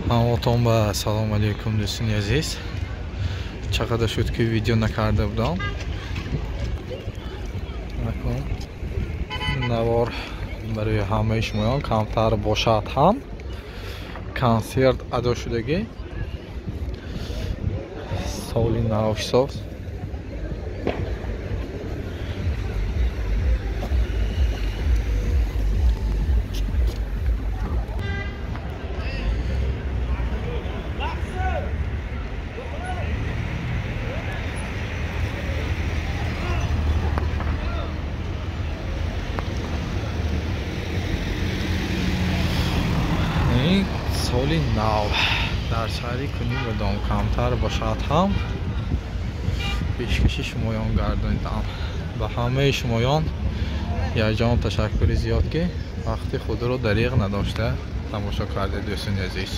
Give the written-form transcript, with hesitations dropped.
Ҳаматон ба салом алейкум, дӯстони азиз. Чақадар шуд, ки видео накарда будам. Накун навор барои ҳамаи шумоён камтар бошад ҳам консерт адо шудагӣ соли нав ҳисоб. Соли нав дар шаҳри Кунибодом камтар бошад ҳам пешкаши шумоён гардонидам. Ба ҳамаи шумоён якҷон ташаккури зиёд, ки вақти худро дариғ надошта тамошо кардед, дӯстони азиз.